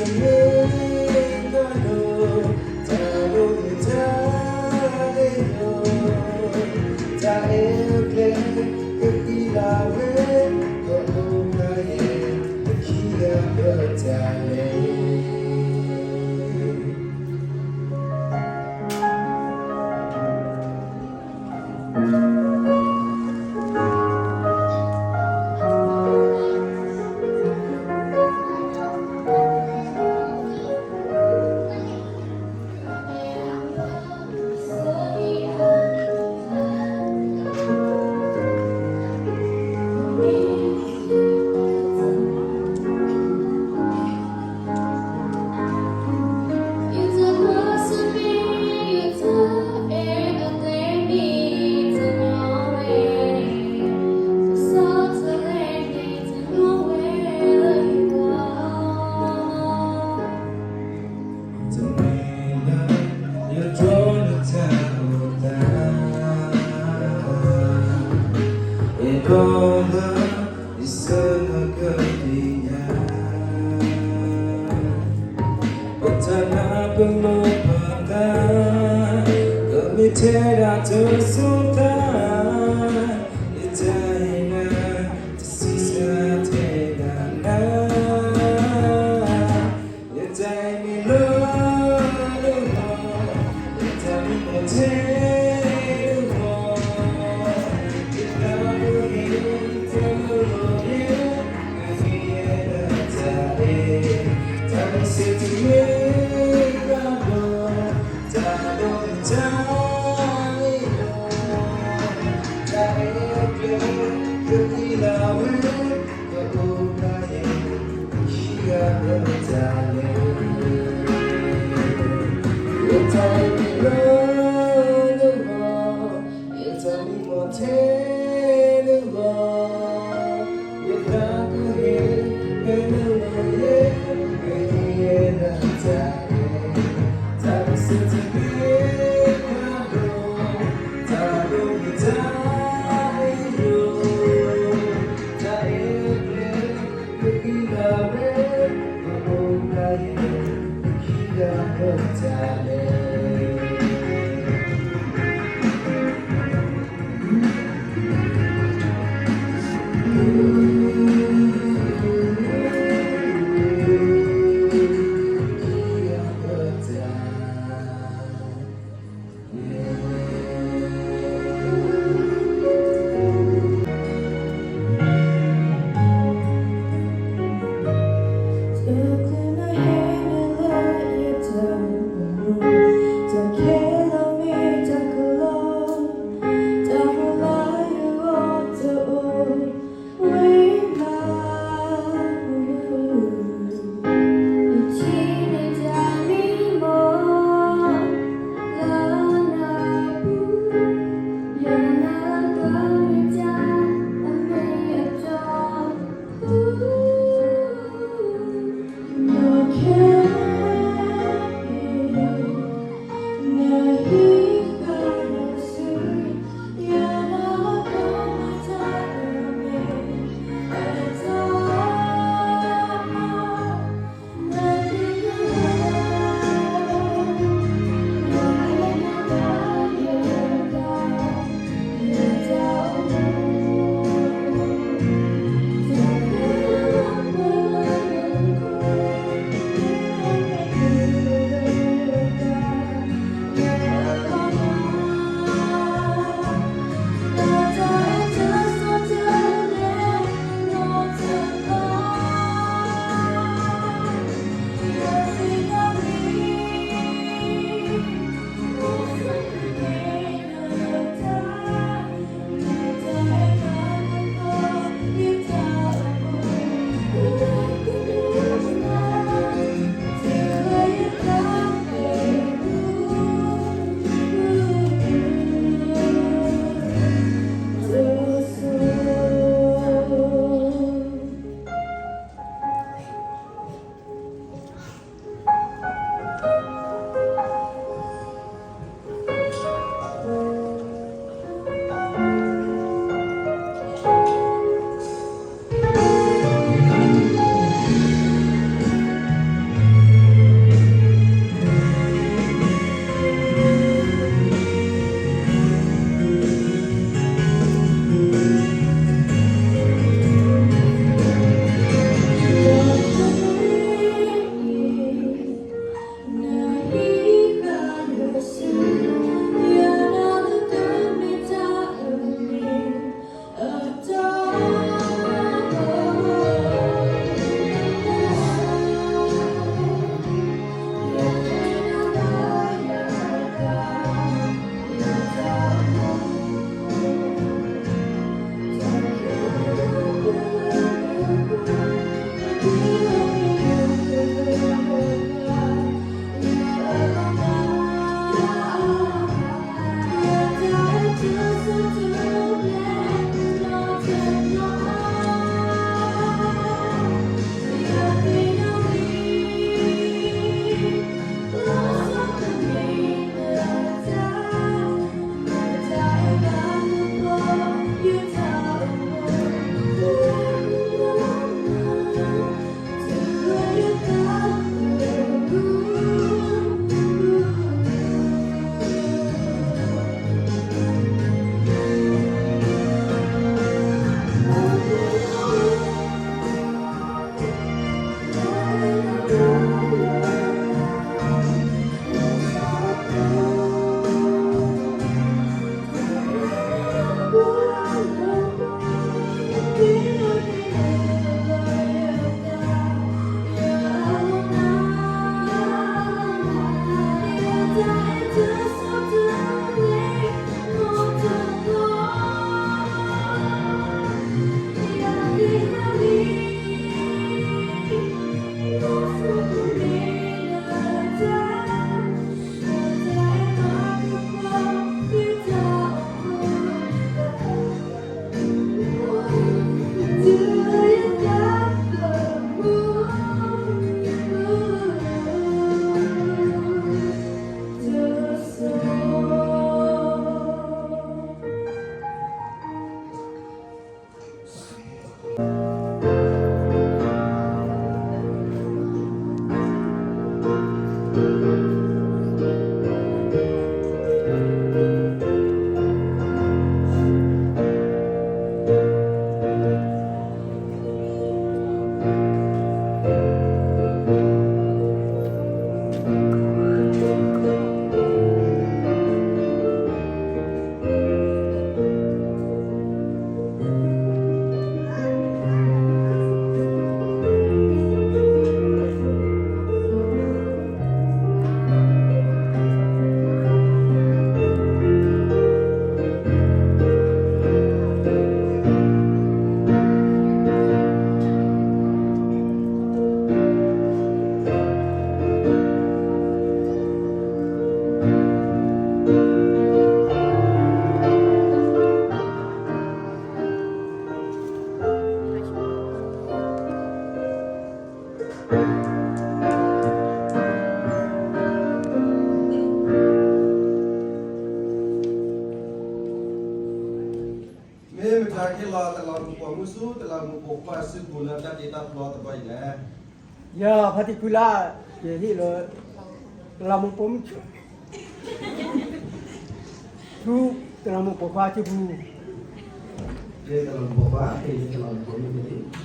တၢ်အဲၣ်ကျဲ ကသံလၢဝဲ ကအိၣ်ဖျါယဲ ပခံဂၤပတၢ်လဲၤ တမ့ၢ်လၢ ယဒိးန့ၢ်တၢ်အိၣ်သး ယဒိးလၢ ယဆၢမုၢ်ကသ့ၣ်ညါ ပတၢ်နးပလိာ်ပသး ကမ့ၢ်ထဲဒၣ်တစိၤသး ယတၢ်အဲၣ်နၤ တဆံးစၢ်ထဲဒၣ်နၤ ယတၢ်အဲၣ်မ့ၢ်လၢနဂီၢ် ယတၢ်မံမီၢ်ထဲနဂီၢ် ယသးကဟ့ၣ် တၢ်လၢလီၤယဲ ကဟ့ၣ်ယဲဒၣ်တၢ်အဲၣ် တၢ်မ့ၢ်စ့ၢ်ကီးမ့ၢ်ဘၣ်ဒီး တၢ်ဒိးန့ၢ်တၢ်န့ၣ်လီၤ တၢ်အဲၣ်ကျဲ ကသံလၢဝဲ ကအိၣ်ဖျါယဲ ခံဂၤပတၢ်လဲၤ ယတၢ်အဲၣ်မ့ၢ်လၢနဂီၢ် ယတၢ်မံမီၢ်ထဲနဂီၢ် ယသးကဟ့ၣ် ဖဲနလိၤယဲ ကဟ့ၣ်ယဲဒၣ်တၢ်အဲၣ် တၢ်မ့ၢ်စ့ၢ်ကီးမ့ၢ်ဘၣ်ဒီး တၢ်ဒိးန့ၢ်တၢ်န့ၣ်လီၤ တၢ်အဲၣ်ကျဲ ကသံလၢဝဲ ကအိၣ်ဖျါယဲ ခံဂၤပတၢ်လဲၤ တလးမူးပိာ်မုၣ်ဆူ တလးမူးပိာ်ခွါစုပူၤလၢတၢ်တ့တၢ်ဖျီတဘျီအံၤလဲၣ်. ယၤဖါတံၢ်ကူလၢ ယဟ့ၣ်လၢ တလးမူးပိာ်မုၣ်ဆူ ဆူ တလးမူးပိာ်ခွါစုပူၤ တလးမူးပိာ်ခွါ တလးမူးပိာ်မုၣ်န့ၣ် တဘျီဃီန့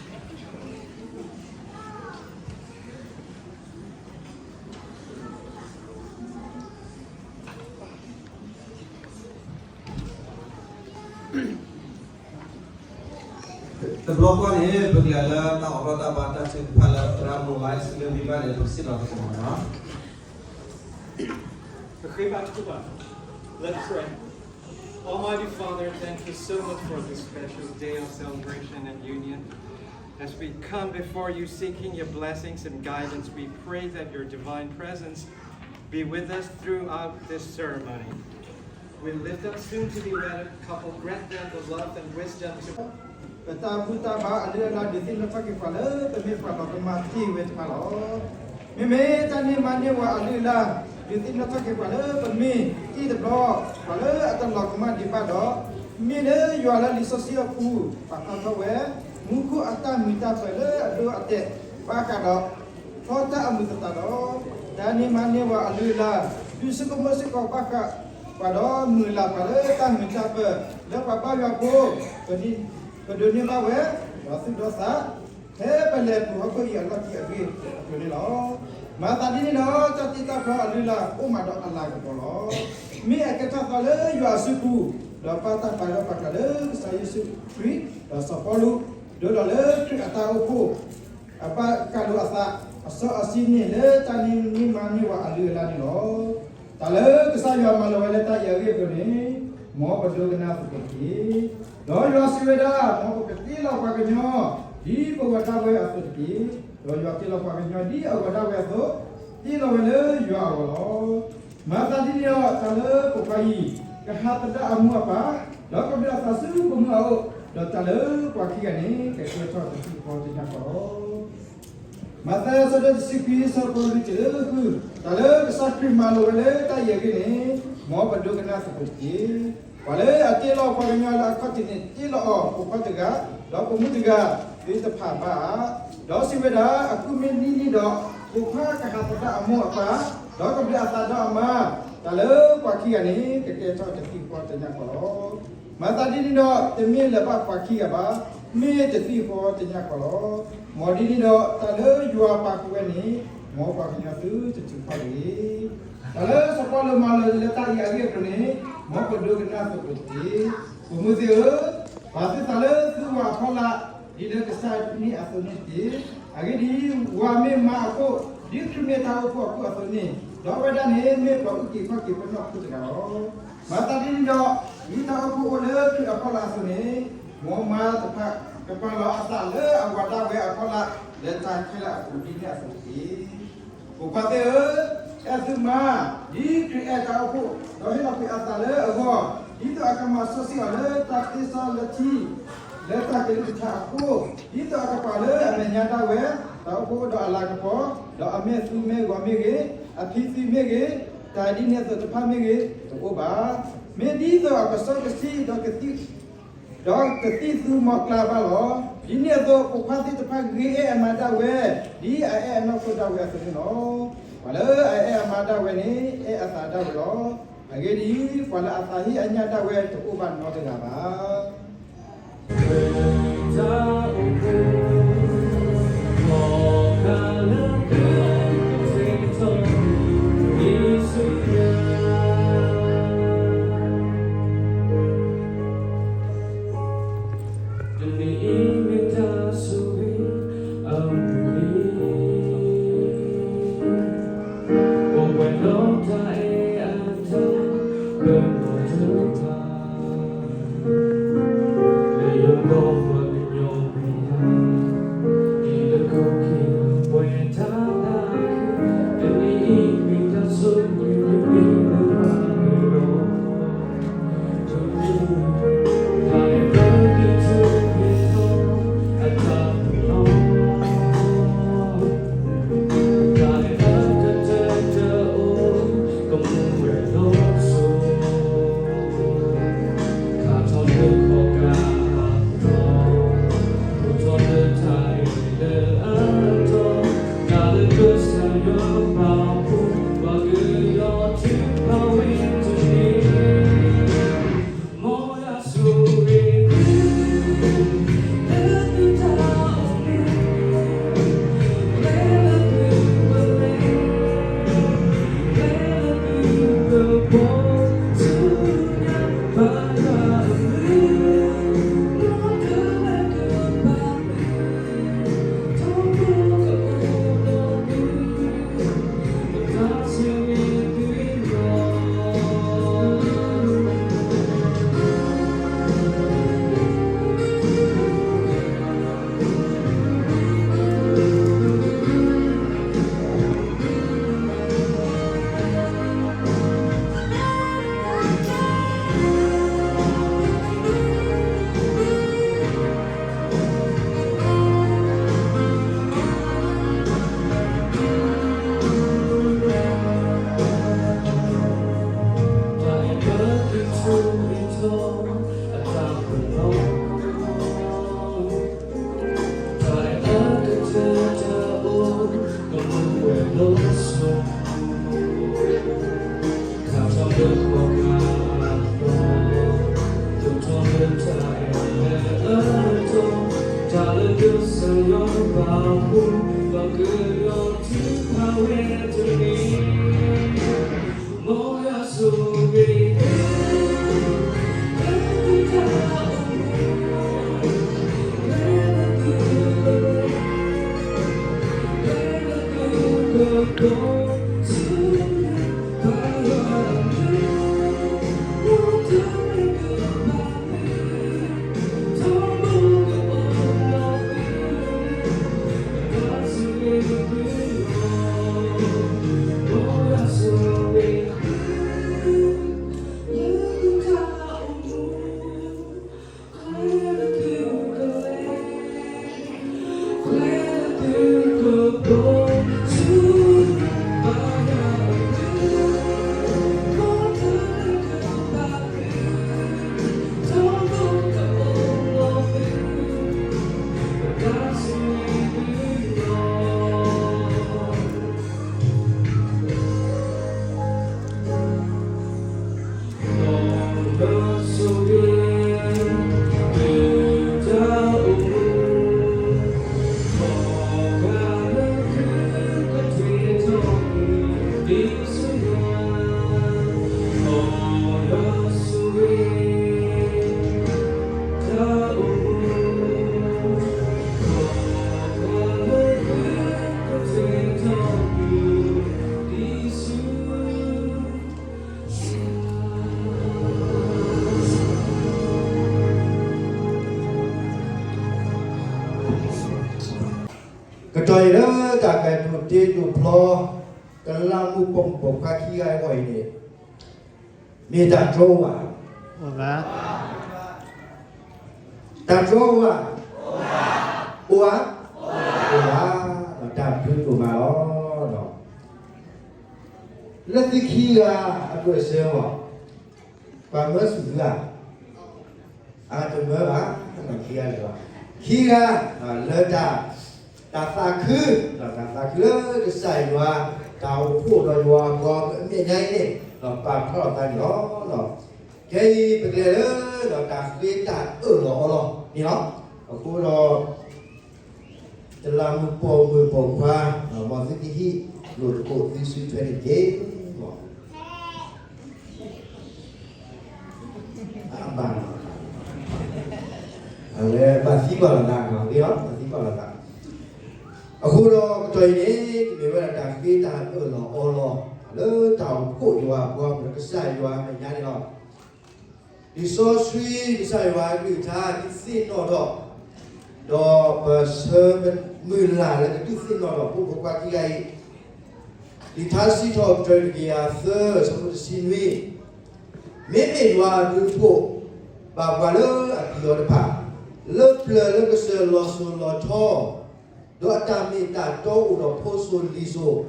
ၣ် ပကလဲၤလၢတၢ်အိးထီၣ်တၢ်ဘါတၢ်ထုကဖၣ်လၢသရၣ်မုၣ် Life Living Bible န့ၣ် ပကစံးထီၣ်သကိးမးနီၤ. ပဃ့ဘါထုကဖၣ်, Let's pray. Almighty Father, thank you so much for this special day of celebration and union. As we come before you seeking your blessings and guidance, we pray that your divine presence be with us throughout this ceremony. We lift up soon to be wedded couple, grant them the love and wisdom to ပတၢ်ဘူၣ်တၢ်ဘါအလုၢ်အလၢ် ဒုးသ့ၣ်နီၣ်ထီၣ်က့ၤပှၤလၢပမ့ၢ်ပှၤဒီးကမၤတ့ၢ်ဝဲတဖၣ်လီၤ. မ့မ့ၢ်တၢ်န့ၢ်မါန့ၢ်ဝၤအလုၢ်အလၢ် ဒုးသ့ၣ်နီၣ်ထီၣ်က့ၤပှၤလၢပမ့ၢ်တ့ၢ်တဘျီ ပှၤလၢအတလီၤကမၣ်ဒံးဘၣ်ဒီး မ့ၢ်လၢယွၤလၢလံာ်စီဆှံအပူၤ ပာ်ဖျါထီၣ်ဝဲ မူခိၣ်အတၢ်မုာ်တၢ်ပၢၤလၢအဒိအတဲာ် ဘၣ်ဃးဒီး ထီတၢ်အမုာ်သတးဒီး တၢ်န့ၢ်မါန့ၢ်ဝၤအလုၢ်အလၢ် ဒုးဆိကမိၣ်စ့ၢ်ကီးဘၣ်ဃးပှၤဒီးမုာ်လၤပှၤလၢတၢ်မုာ်တၢ်ပၢၤ လၢပှၤဘါယွၤဖိ ပဒိးန့ၢ်ဘၣ်ဝဲ ဒီးသူၣ်ဒီးသး ဖဲပလဲၤပူၤဟီၣ်ခိၣ်အံၤအလီၢ်ခံအဂ့ၢ်အကျိၤန့ၣ်လီၤ. မၤသးဒ်န့ၣ်ဒီး တၢ်တ့တၢ်ဖျီအလုၢ်အလၢ် အိၣ်မးဒီးအလၤကပီၤလီၤ. မ့ၢ်အကဲထီၣ်သးလၢယွၤအစုပူၤ ဒီးဘၣ်တၢ်ပာ်ဂၢၢ်ပာ်ကျၢၤလၢကစၢ်ယ့ၣ်ၡူးခရံာ် ဒီးစီၤပီလူး ဒိလီၤလၢခရံာ်အတၢ်အိၣ်ဖှိၣ် အဘၣ်ဃးလိာ်အသး အစီအဆှံန့ၣ်လၢတၢ်န့ၢ်မါန့ၢ်ဝၤအလုၢ်အလၢ်န့ၣ်လီၤ. တၢ်လၢကစၢ်ယွၤမၤလီၤဝဲလၢတၢ်အံၤအဂ့ၢ်အကျိၤန့ၣ် မ်ပဒိကနၣ်သကိးတက့ၢ်. ဒီးယွၤစံးဝဲဒၣ်, မ်ပကတ့လီၤပှၤကညီ ဒ်ပဂီၤဒၣ်ဝဲအသိးတက့ၢ်. ဒီးယွၤတ့လီၤပှၤကညီဒ်အဂီၤဒၣ်ဝဲအသိး, တ့လီၤဝဲလၢယွၤအဂီၢ်လီၤ. မၤသးဒ်န့ၣ်ဒီး တၢ်လၢပိာ်ခွါအံၤ ကဟးသဒၣ်အမိၢ်အပၢ်, ဒီးကဘျုးအသးဆူပိာ်မုၣ်အအိၣ်, ဒီးတၢ်လၢပှၤခံဂၤန့ၣ် ကကဲထီၣ်တသံၣ်ဃီတညၣ်ဃီလီၤ. မးသဲ အဆၢဒိၣ်တဆံခွံ အဆၢဖိလွံၢ်တုၤလၢဃု, တၢ်လၢကစၢ်ခရံာ်မၤလိာ်ဝဲလၢတၢ်အံၤအဂ့ၢ်န့ၣ်, မ်ပဒိကနၣ်သကိးတက့ၢ်. ပှၤလၢအတ့လီၤပှၤကညီလၢအခီၣ်ထံးန့ၣ် တ့လီၤအီၤပိာ်ခွါတဂၤ, ဒီးပိာ်မုၣ်တဂၤ, သုတဖးဘၣ်ဧါ. ဒီးစံးဝဲဒၣ်, အဃိမ့ၢ်ဒ်န့ၣ်ဒီး, ပိာ်ခွါကဟးသဒၣ်အမိၢ်အပၢ်, ဒီးကဘျုးအသးဒီးအမါ, တၢ်လၢပှၤခံဂၤန့ၣ် ကကဲထီၣ်တသံၣ်ဃီတညၣ်ဃီလီၤ. မၤသးဒ်န့ၣ်ဒီး တမ့ၢ်လၢၤဘၣ်ပှၤခံဂၤဘၣ်, မ့ၢ်တသံၣ်ဃီတညၣ်ဃီလီၤ. မ်ဒ်န့ၣ်ဒီး တၢ်လၢယွၤပာ်ဃုာ်ဝဲန့ၣ်, မ်ပှၤကညီသုတထုးဖးတဂ့ၤ. တၢ်လၢစီၤပီလူးမၤလိာ်လၢတၢ်အံၤအဂ့ၢ်အကျိၤန့ၣ်, မ်ပဒိကနၣ်သကိးတက့ၢ်. ပိာ်မုၣ်သ့ၣ်ဧၢ, ပာ်သုသးလၢသုဝၤအဖီလာ်, ဒ်လၢကစၢ်န့ၣ်အသိးန့ၣ်တက့ၢ်. အဂ့ၢ်ဒ်အံၤ, ဝၤမ့ၢ်မါအခိၣ်, ဒ်ခရံာ်မ့ၢ်တၢ်အိၣ်ဖှိၣ်အခိၣ်အသိးန့ၣ်, ဒီးဝဲဒၣ်န့ၣ်မ့ၢ်ပှၤအုၣ်က့ၤခီၣ်က့ၤပနီၢ်ခိတဂၤလီၤ. မၤသးဒ်န့ၣ်ဒီး, ဒ်တၢ်အိၣ်ဖှိၣ်အိၣ်လၢခရံာ်အဖီလာ်အသိးန့ၣ်, မ်မါတဖၣ် ကပာ်လီၤအသးလၢအဂီၤဒၣ်ဝဲအဖီလာ်, လၢတၢ်ခဲလၢာ်အပူၤဒ်န့ၣ်အသိးတက့ၢ်. ပိာ်ခွါသ့ၣ်ဧၢ, အဲၣ်သုမါ, ဒ်ခရံာ်အဲၣ်တၢ်အိၣ်ဖှိၣ်, ဒီးဟ့ၣ်လီၤကွံာ်အသးလၢအဂီၢ်, ဒ်သိးအကမၤစီဆှံအီၤလၢတၢ်သ့စီလၢထံ, လၢတၢ်ကလုၢ်ကထါအဃိ, ဒ်သိးအကပာ်လၢအမဲာ်ညါဒၣ်ဝဲ, တၢ်အိၣ်ဖှိၣ်အိၣ်ဒီးအလၤကပီၤ, ဒီးအမဲာ်သုမဲာ်ဂီၤမ့ၢ်ဂ့ၤ, အဖံသုမ့ၢ်ဂ့ၤ, တၢ်ဒ်န့ၣ်အသိးတဖၣ်မ့ၢ်ဂ့ၤ, တအိၣ်ဘၣ်. မ့ၢ်ဒ်သိးအကစီကဆှံဒီးကသံၣ် ဒီးကသံၣ်သူမီၤကျၢ်ဘၣ်လီၤ. ဒ်န့ၣ်အသိး ပိာ်ခွါသ့ၣ်တဖၣ်ဂ့ၤအဲၣ်အမါဒၣ်ဝဲ, ဒ်အအဲၣ်အနီၢ်ခိဒၣ်ဝဲအသိးန့ၣ်လီၤ. ပှၤလၢအအဲၣ်အမါဒၣ်ဝဲန့ၣ် အဲၣ်အသးဒၣ်ဝဲလီၤ. အဂ့ၢ်ဒ်အံၤ, ပှၤလၢအသးဟ့အညၣ်ဒၣ်ဝဲတအိၣ်ဘၣ်နီတဂၤဘၣ်. ဒီးအံၤလၢတၢ်ကတိၤတ့ဒိၣ်ဖျီ တလးမူးပိာ်မုၣ်ပိာ်ခွါခံဂၤအဂီၢ်အံၤန့ၣ် မ့ၢ်တၢ်တြီအိၣ်ဧါ, တၢ်တြီအိၣ်ဧါ, အိၣ်ဧါ, အိၣ်ဧါ, တၢ်ဘျုးဒိၣ်မးလီၤ. လၢသုခံဂၤအဘၢၣ်စၢၤအဂီၢ် ပှၤမၢဆူၣ်သုဧါ, အတမၢဘၣ်, ခံဂၤလၢာ်လီၤ, ခံဂၤ လၢတၢ် တၢ်သးခု, တၢ်သးခုလၢကစၢ်ယွၤ တၢ်အိၣ်ဖှိၣ်ဒီးယွၤအပှၤအမဲာ်ညါအံၤန့ၣ် ပာ်ဖျါထီၣ်သးန့ၣ်လီၤ. ခဲအံၤပကလဲၤလၢ တၢ်ဃ့တၢ်အၢၣ်လီၤအီလီၤန့ၣ်လီၤ. အဃိဒီး တလးမူးပိာ်မုၣ်ပိာ်ခွါ မ်သုကဟံးလိာ်သကိးသုစုထွဲန့ၣ်တက့ၢ်. အဘၣ်, အဝဲဘၣ်သံကွၢ်လိာ်သး, ဘၣ်သံကွၢ်လိာ်သး. အဃိဒီးကတီၢ်အံၤန့ၣ် တမ့ၢ်ဝဲဒၣ်တၢ်ဃ့တၢ်အၢၣ်လီၤအီလီၤ လၢတၢ်အိၣ်ဖှိၣ်ယွၤအပှၤ လၢကစၢ်ယွၤအမဲာ်ညါန့ၣ်လီၤ. လံာ်စီဆှံ ကစၢ်ယွၤအကလုၢ်ကထါ ဒုးသ့ၣ်နီၣ်ထီၣ်, ဒီးပဆၢမုၢ်လၢ်လၢကဒုးသ့ၣ်နီၣ်ထီၣ် ဖိမုၣ်ဖိခွါခံဂၤအံၤ, လံာ်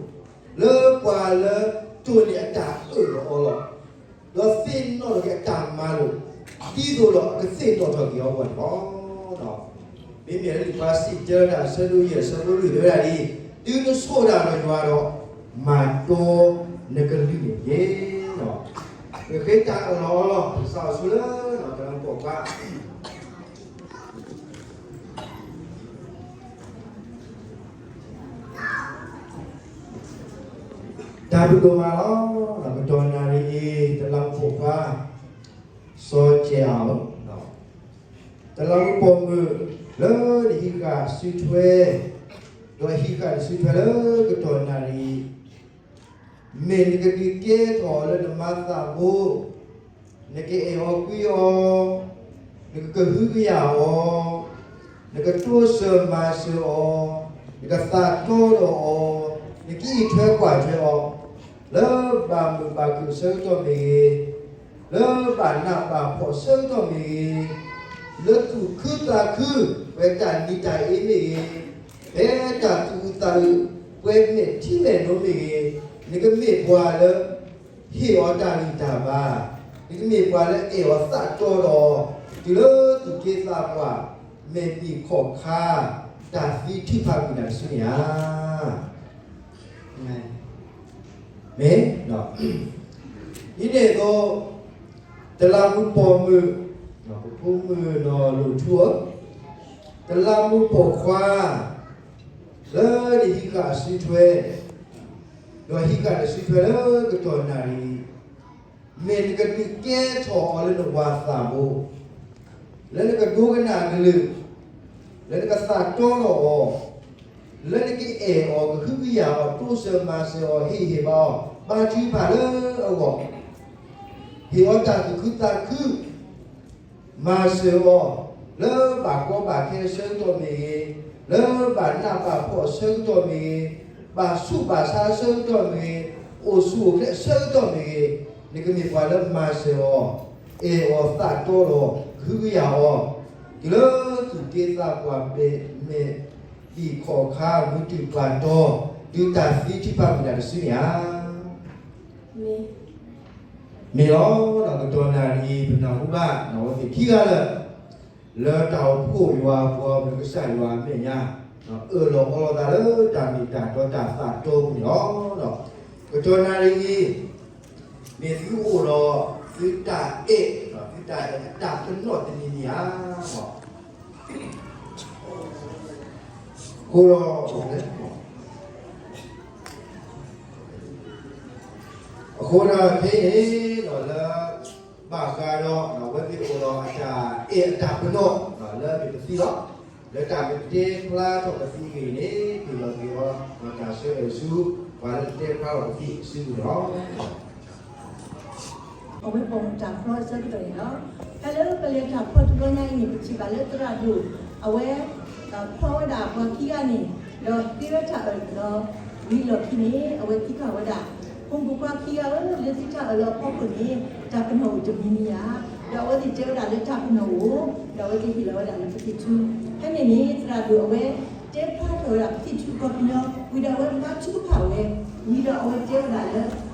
ထါစံးထီၣ်ပတြၢၤ တကယၤသၢ အဆၢဖိတဆံနွံ, မ့မ့ၢ်ယွၤအဘျုးအဖှိၣ် ဘၣ်ပှၤလၢအပျံၤအီၤတဖၣ်, လၢပျၢၤလၢကစၢၢ်လီၤစိၤလီၤထီ ဒီးအတၢ်မ့ၢ်တၢ်တီအိၣ်ဒီးဖိစိၤလံၤစိၤ, လၢပှၤလၢတိၢ်န့ၢ်အတၢ်အၢၣ်လီၤအီလီၤ, ဒီးသ့ၣ်နီၣ်ထီၣ်က့ၤအတၢ်မၤလိာ်, ဒ်သိးဒီးအကသ့ၣ်နီၣ်ထီၣ်က့ၤအီၤအဂီၢ်န့ၣ်လီၤ. မ့မ့ၢ်လၢလံာ်စံးတၢ် အဆၢဒိၣ်ယဲၢ် အဆၢဖိလွံၢ် တဲဝဲဒၣ်ဒ်အံၤ, တုၤနဆိၣ်တၢ်ဒီးယွၤဒီး မၤတီနကလုၢ်န့ၣ်တက့ၢ်. ပဃ့တၢ်အၢၣ်လီၤအီလီၤ ပကစးအီၤဆူလၢ တၢ်လၢပိာ်ခွါ တၢ်ဘျုးဒိၣ်မးလီၤ. ကတီၢ်နၣ်ရံၣ်အံၤ တလးမူးပိာ်ခွါ စီၤကဲးအီၤ, တလးမူးပိာ်မုၣ် လၢနဟံးဃာ်စုထွဲ, ဒီးဟံးဃာ်နစုထွဲလၢကတီၢ်နၣ်ရံၣ်အံၤ, မ့ၢ်နကဒုးကဲထီၣ်အီၤလၢနမါသးဘိ, နကအဲၣ်အီၤကွံအီၤ, နကကဟုကယာ်အီၤ, နကတိစၢၤမၤစၢၤအီၤ, နကသးတီဒီးအီၤ, နကအံးထွဲကွၢ်ထွဲအီၤ, လၢဘၣ်မုာ်ဘၣ်ခုၣ်အဆၢကတီၢ်မ့ၢ်ဂ့ၤ, လၢဘၣ်နးဘၣ်ဖှီၣ်အဆၢကတီၢ်မ့ၢ်ဂ့ၤ, လၢသူၣ်ခုသးခု ပှဲၤတၢ်နံၤတၢ်အ့မ့ၢ်ဂ့ၤ, ဖဲတၢ်သူၣ်အုးသးအုး ပှဲၤမဲာ်ထံမဲာ်နိမ့ၢ်ဂ့ၤ, နကမ့ၢ်ပှၤလၢ ဟ့ၣ်အီၤတၢ်ဂံၢ်တၢ်ဘါ, နကမ့ၢ်ပှၤလၢအဲၣ်အီၤသးတီဒီး တုၤလၢသူၣ်က့သးပှၢ် မဲာ်ဘံၣ်ခီၣ်ခါ တၢ်သံထုးဖးကွံာ်နၤတစုန့ၣ်ဧါ. မ့ၢ်, ဒ်န့ၣ်အသိး တလးမူးပိာ်မုၣ်, ပဖိမုၣ်နီၢ်လိၣ်ထူဧၢ, တလးမူးပိာ်ခွါ လၢနဟံးဃာ်အစုထွဲ, ဒီးဟံးဃာ်နစုထွဲလၢကတီၢ်နၣ်ရံၣ်, မ့ၢ်နကဒုးကဲထီၣ်အီၤလၢနဝၤသးဘိ, လၢနကဒိကနၣ်အကလုၢ်, လၢနကသးတီဒီးအီၤ, လၢနကအဲၣ်အီၤ ကဟုကယာ်အီၤ တိစၢၤမၤစၢၤအီၤ ဟ့ၣ်ဂံၢ်ဟ့ၣ်ဘါအီၤ ဘါထုကဖၣ်လၢအဂီၢ်, ဟ့ၣ်အီၤတၢ်သူၣ်ခုသးခု မၤစၢၤအီၤ, လၢဘၣ်ကီဘၣ်ခဲအဆၢကတီၢ်မ့ၢ်ဂ့ၤ, လၢဘၣ်နးဘၣ်ဖှီၣ်အဆၢကတီၢ်မ့ၢ်ဂ့ၤ, ဘၣ်ဆူးဘၣ်ဆါအဆၢကတီၢ်မ့ၢ်ဂ့ၤ, အိၣ်ဆူၣ်အိၣ်ချ့အဆၢကတီၢ်မ့ၢ်ဂ့ၤ, နကမ့ၢ်ပှၤလၢမၤစၢၤအီၤ, အဲၣ်အီၤသးတီဒီး ကဟုကယာ်အီၤ, တုၤလၢသူၣ်က့သးပှၢ် မဲာ်, မဲာ်ဘံၣ်ခီၣ်ခါ မုာ်တုာ်ပှၢ်တီၤ, တုၤတၢ်သံထုးဖးကွံာ်နၤတစုန့ၣ်ဧါ. မ့ၢ်လီၤ. ဒီးကတီၢ်နၣ်ရံၣ်အံၤ ပနၢ်ဟူဘၣ် အဝဲသ့ၣ်ခံဂၤလၢာ် လၢတၢ်အိၣ်ဖှိၣ်ယွၤအပှၤ လၢကစၢ်ယွၤအမဲာ်ညါ အၢၣ်လီၤအီလီၤသးလၢတၢ်မ့ၢ်တၢ်တီတၢ်သးတီအပူၤန့ၣ်လီၤ. ကတီၢ်နၣ်ရံၣ်အံၤ မ့ၢ်သုအိၣ်ဒီးသုတၢ်အဲၣ်, သုတၢ်အဲၣ်အတၢ်ပနီၣ်တမံၤမံၤဧါ. အဃိဒီး အဃိဒီးဖဲအံၤန့ၣ်ဒီးလၢ ဘၣ်ဃးဒီး အဝဲသ့ၣ်အိၣ်ဒီးအတၢ်အဲၣ်အတၢ်ပနီၣ် လၢအမ့ၢ်ပသံလီၤ. လၢတၢ်မ့ၢ်တဲဖျါထီၣ်ပသံအဂ့ၢ်န့ၣ် ပလီၤက့ၤအီၤ တၢ်ဆၢဂ့ၤဆူ ပှၤလၢတတဲဖျါထီၣ်ပသံအစုပူၤန့ၣ်လီၤ. အဝဲပိာ်မုၣ်တၢ်ဖျီအဆၢကတီၢ်န့ၣ်လီၤ. ဖဲလၢပလဲၤတၢ်ဖျီတဘျီညါအံၤန့ၣ် ပထံၣ်ဘၣ်လၢသရၣ်ဒိၣ် အဝဲ ဖျီဝဲဒၣ်ပှၤခံဂၤန့ၣ် ဒီးသ့ဝဲတၢ်အၢၣ်လီၤဝံၤအလီၢ်ခံန့ၣ် အဝဲသံကွၢ်ဝဲဒၣ်, ဖိမုၣ်ဖိခွါခံဂၤဧၢ, လၢသုတၢ်အၢၣ်လီၤအဖီခိၣ်န့ၣ် တၢ်ပနီၣ်အိၣ်တမံၤမံၤဧါ. ဒီးအဝဲသ့ၣ်တဲဝဲဒၣ်လၢတၢ်ပနီၣ်အိၣ်, ဒီးအဝဲသ့ၣ်ဟ့ၣ်လီၤဝဲဒၣ်လၢပသံၣ်ထူ. ဖဲန့ၣ်န့ၣ် သရၣ်ဒိၣ်အဝဲတဲဖျါထီၣ်ဝဲဒၣ်ပသံၣ်ထူအခီပညီ, ဝံၤဒီးအဝဲမၤထုကဖၣ်ဝဲ, ဝံၤဒီးအဝဲတဲဝဲဒၣ်လၢ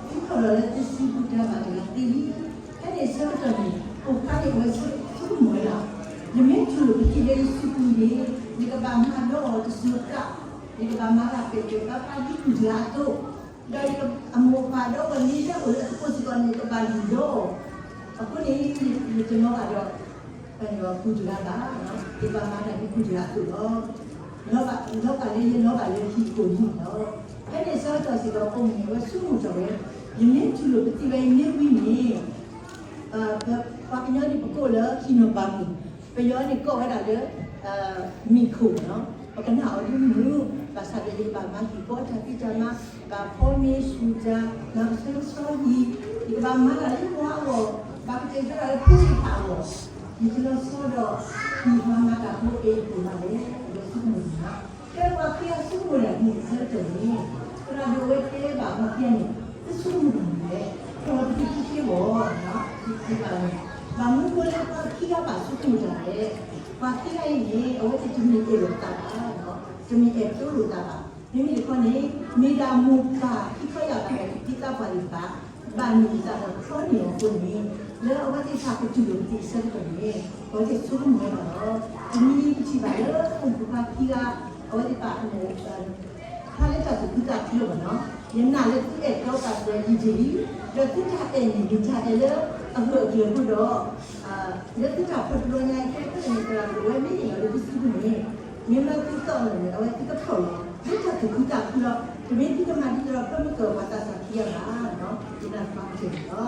သုခီၣ်လီၤလၢသုစုပူၤတၢ်ဘၣ်တဂၤသ့လံ. ဖဲန့ၣ်အဆၢကတီၢ်န့ၣ် ဖိခွါန့ၣ်အဝဲဆိကမိၣ်ဝဲဒၣ်, နမ့ၢ်တူၢ်လိာ်ပသံၣ်လၢယစုပူၤန့ၣ် ယကဘၣ်မၤဒီးအီၤတစိၤသး, ယကဘၣ်မၤတၢ်ပဲာ်ပဲာ်ဖးဖးဒ်ကုၢ်တဂၤအသိး, ဒီးယက အမိၢ်ပၢ်ဒီးပှၤလၢယအိၣ်လၢအသကိးစ့ၢ်ကီးန့ၣ် ကဘၣ်လုၢ်ဒီးအီၤ. အဃိန့ၣ် ယတနီၣ်ဘၣ်ဒီး ပှၤကုၢ်တဂၤဘၣ်, ယကဘၣ်မၤတၢ်ဒ်ကုၢ်တဂၤအသိးလီၤ. လီၤဘၣ်လၢယလီၤဘၣ်လၢဟံၣ်ကိာ်မုၢ်လီၤ. ဖဲန့ၣ်အဆၢကတီၢ်စ့ၢ်ကီး ပိာ်မုၣ်န့ၣ် အဝဲဆိကမိၣ်ထီၣ်ဝဲ, ယမ့ၢ်တူၢ်လိာ်ပသံၣ်ဝဲအံၤမ့ၢ်ဝံၤန့ၣ် ပှၤကညီန့ၣ် ပကိးလၢဟံၣ်နီၢ်ပၤမုၣ်, ပယီၤန့ၣ်ကိးဝဲဒၣ်လၢ မ့ၢ်ခိၣ်နီၤ, ပကနၣ်အီၤဒ်မုၢ်, ဘၣ်ဆၣ်ဒီးယကဘၣ်မၤဟံၣ်ဃီတၢ်ဖံးတၢ်မၤ, ဘၣ်ဖီမ့ၤဆူၣ်တၢ်, မၤကဆှဲကဆှီဟံၣ်, ယကဘၣ်မၤတၢ်လၢပှၤအဂီၢ်, ဘၣ်ကတဲာ်ကတီၤတၢ်လၢဖိသ့ၣ်တဖၣ်အဂီၢ်, ယတလီၤဆီဒီး ဟံၣ်ပှၤမၤတၢ်ဖိအဲၣ်အပူၤဘၣ်လဲၣ်, အဝဲဆိကမိၣ်န့ၣ်လီၤ. ဖဲပှၤခံဂၤဆိကမိၣ်ဒၣ်န့ၣ်အဆၢကတီၢ်န့ၣ် သရၣ်ဒိၣ်အဝဲတဲဘၣ်ပှၤခံဂၤန့ၣ်, သုဆိကမိၣ်တၢ်မနုၤလဲၣ်, ခီလီၤပသံၣ်ထူစ့အဂီၢ်, ဘၣ်မနုၤဃိလၢပှၤခံဂၤဘၣ်ဆိကမိၣ်တၢ်လဲၣ်. ပှၤခံဂၤအံၤန့ၣ် အဝဲသ့ၣ်တမ့ၢ်အဲၣ်လိာ်သးဘၣ်, တမ့ၢ်အဲၣ်တီလိာ်သးဘၣ်. မ့မ့ၢ်တခီန့ၣ် မ့ၢ်ဒၣ်မိၢ်ပၢ်ခံခီယၢ်ခီ ဒ်သးပှၢ်သ့ၣ်တဖၣ် ဘၣ်န့ၢ်သးဒီးထီန့ၢ်အီၤအဃိန့ၣ်, လၢအဝဲသ့ၣ်တဖၣ်ကတူၢ်လိာ်ကသံၣ်အဆၢကတီၢ်န့ၣ် အဝဲသ့ၣ်ဆိကမိၣ်ဝဲဒၣ်လီၤ. တနံၤပထံၣ်ဘၣ်လၢ ဖိမုၣ်ဖိခွါခံဂၤ အဝဲသ့ၣ်တဖၣ် ဖျါလၢတၢ်သူၣ်ခုသးခုလီၤဘၣ်နီၤ, ယနာ်လၢသုအဲၣ်တီပာ်စၢၤယံာ်တ့ၢ်လံ, ဒီးသုတၢ်အဲၣ်န့ၣ် မ့ၢ်တၢ်အဲၣ်လၢအဂၢၢ်အကျၢၤအဃိဒီး လၢသုတၢ်ဖှိၣ်တဘျီညါအံၤ ခဲခဲန့ၣ် သရၣ်ဒိၣ်ဝဲမ့ၢ်ဟ့ၣ်လီၤလၢသုစုပူၤန့ၣ်, မ့ၢ်မၤသုသီၣ်လီၤန့ၣ် အဝဲသုကဖျိးလီၤ လၢတၢ်သူၣ်ခုသးခုလီၤ. တမ့ၢ်သုကမၤဒ်သိးဒီး ဖၢမုၢ်ကၢၢ်ပှၤသးစၢ်ခံဂၤဘၣ်, ယနာ်သပှၢ်ကတၢၢ်န့ၣ်လီၤ.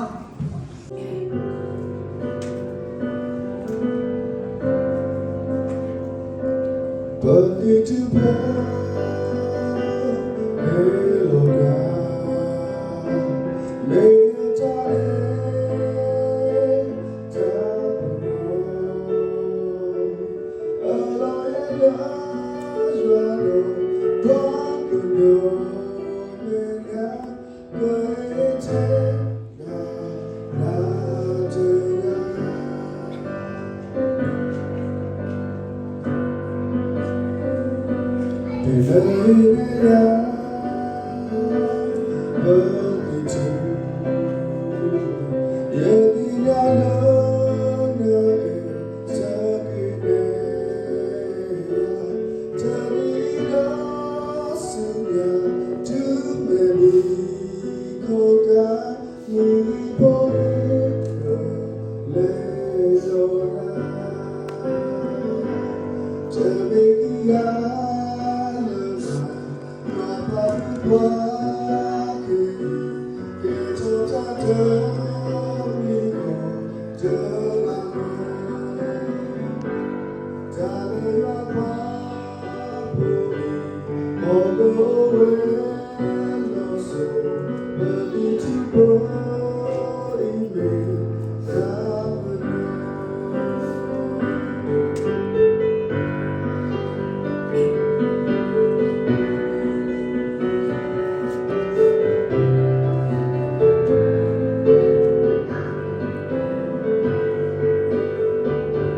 ပသံၣ်ထူဖိ ဟ့ၣ်လီၤတၢ် မ့ၢ်တၢ်အဲၣ်တၢ်ပနီၣ်, အလီၢ်အဲၣ်လၢယွၤဒီး ပှၤကညီမဲာ်ညါ ကွဲးထဲဒၣ်နၤတဂၤ ပနၢ်ဟ့ၣ်န့ၢ်ယၤ ပသံၣ်ထူ, ယသ့ၣ်ညါလၢနအဲၣ်ဆၢက့ၤန့ၢ်ယၤ, တနံၤဒီးဆူညါ တုၤမ့ၢ်နံၤ ခိၣ်ကါ မုၢ်နံၤဖိဂ့ၤဒီး လဲၤဒီးနၤ, တမ့ၢ်ကယၤလၢ ယွၤပာ်ဖှိၣ်ပှၤက့ၤ, ကဲထီၣ်တၢ်တမံၤဃီ တဂၤဃီ, တၢ်လၢယွၤပာ်ဖှိၣ်အံၤ မ်ကအိၣ်ဝဲလီၤစိၤ, ပသံၣ်ထူဖိအံၤ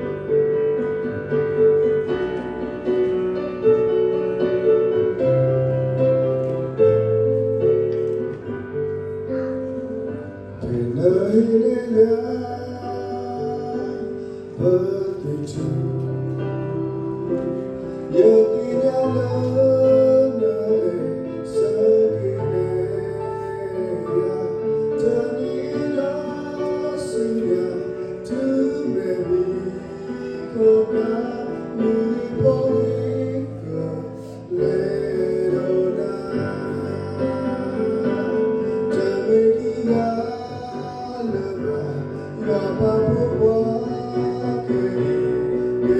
မ့ၢ်တၢ်ပနီၣ် ပနၢ်ဟ့ၣ်န့ၢ်ယၤ ပသံၣ်ထူ, ယသ့ၣ်ညါလၢနအဲၣ်ဆၢက့ၤန့ၢ်ယၤ, တနံၤဒီးဆူညါ တုၤမ့ၢ်နံၤ ခိၣ်ကါ မုၢ်နံၤဖိဂ့ၤဒီး လဲၤဒီးနၤ, တမ့ၢ်ကယၤလၢ ယွၤပာ်ဖှိၣ်ပှၤ ကဲ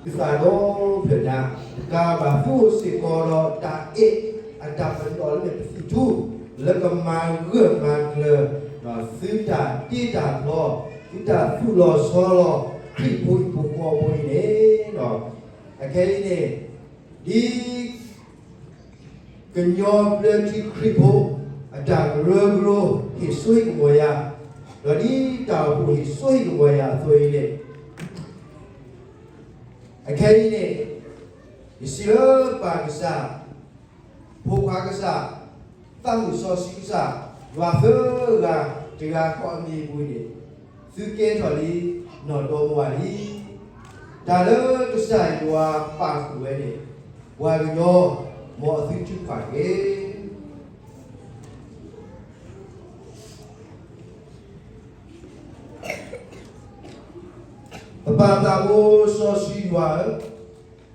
သုသးဒီဖျၢၣ်ညါ, တကးဘၣ်သုအိၣ်စ့ၢ်ကီးဒီးတၢ်အဲၣ်အတၢ်ပနီၣ်လၢမ့ၢ်ပသံၣ်ထူ, လၢကမၤဂၢၢ်မၤကျၢၤ သုတၢ်တ့တၢ်ဖျီ, သုတၢ်သူၣ်လီၤဆီလီၤ ခရံာ်ဖိဟံၣ်ဖိဃီဖိအံၤန့ၣ်, အခဲအံၤန့ၣ်, ဒ် ကညီဘျၢထံခရံာ်ဖိ အတၢ်ကရၢကရိ ဟ့ၣ်စိဟ့ၣ်ကမီၤယၤ, ဒီးဒ်တၢ်အိၣ်ဖှိၣ်ဟ့ၣ်စိဟ့ၣ်ကမီၤယၤအသိးအံၤန့ၣ်, အခဲအံၤန့ၣ်, ယစံးလၢပၢ်ကစၢ်, ဖိခွါကစၢ်, သးမုၣ်စီဆှံကစၢ်, ယွၤသၢဂၤတဂၤဃီအမံၤအပူၤန့ၣ်, သုကဲထီၣ်လံ, နီၢ်ဒီမါဝၤလံ. တၢ်လၢကစၢ်ယွၤပာ်ဃုာ်ဝဲန့ၣ်, ပှၤကညီ, မ်အသုထုးဖးတက့ၢ်. ပပၢ်သးဘိစီဆှံယွၤဧၢ,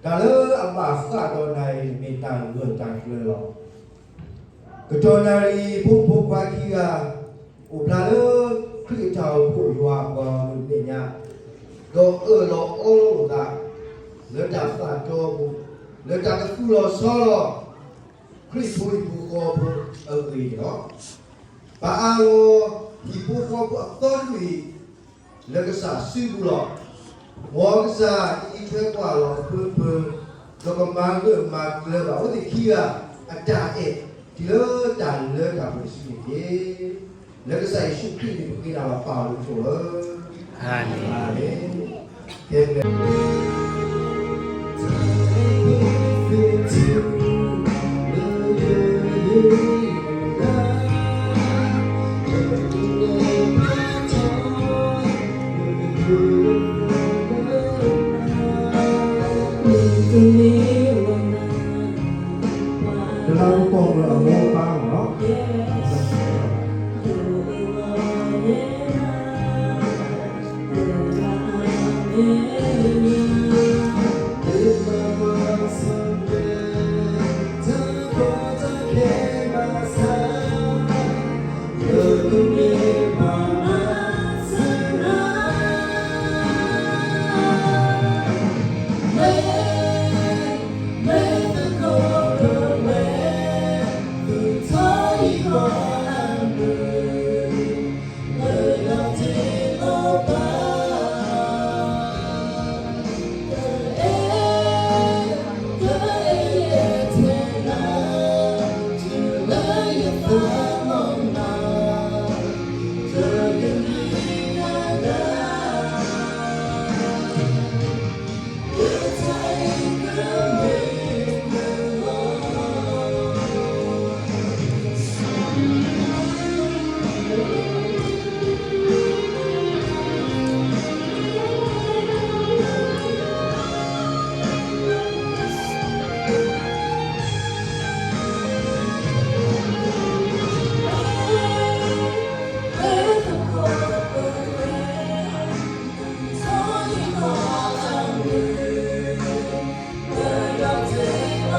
တၢ်လၢအဘၣ်ဃးဒီးနၤအံၤ မ့ၢ်တၢ်ဂၢၢ်တၢ်ကျၢၤလီၤ. ကတီၢ်နၣ်ရံၣ် ဖိမုၣ်ဖိခွါခံဂၤ အိၣ်ဖျါလၢခရံာ်အတၢ်အိၣ်ဖှိၣ်ယွၤအပှၤဂီၢ်မုၢ်မဲာ်ညါ, ဒီးအၢၣ်လီၤအီလီၤလိာ်သး လၢတၢ်သးတီပူၤ, လၢတၢ်ကသူၣ်လီၤဆီလီၤ ခရံာ်ဖိဟံၣ်ဖိဃီဖိအဂ့ၢ်န့ၣ်လီၤ. ပအၢၣ်လီၤ ဟံၣ်ဖိဃီဖိအသီတဖၣ်အံၤ လၢကစၢ်စုပူၤလီၤ. မ်ကစၢ်အံးထွဲကွၢ်လီၤအဖၢဖၢ, ဒီးကမၤဂၢၢ်မၤကျၢၤဘၣ်အဝဲသ့ၣ်ခံဂၤအတၢ်အဲၣ် တုၤလၢတၢ်လၢတၢ်ပှဲၤတစုန့ၣ်တက့ၢ်. လၢကစၢ်ယ့ၣ်ၡူးခရံာ်န့ၣ် ပဃ့နၤလီ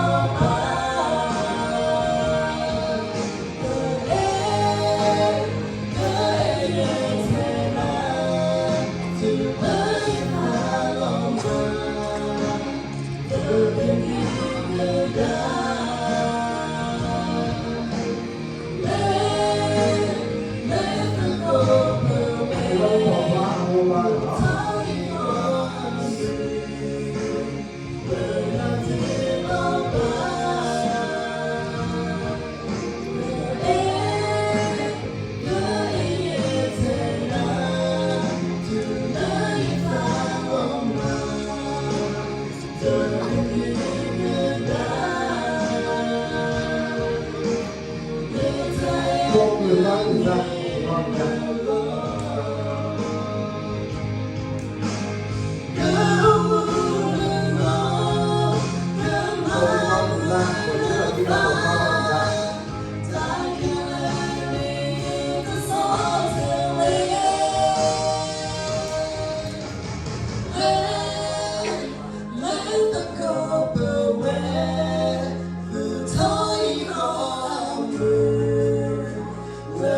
ၤပၢ်အိၣ်လၢထူၣ်ဧၢ, အၤမ့ၣ်.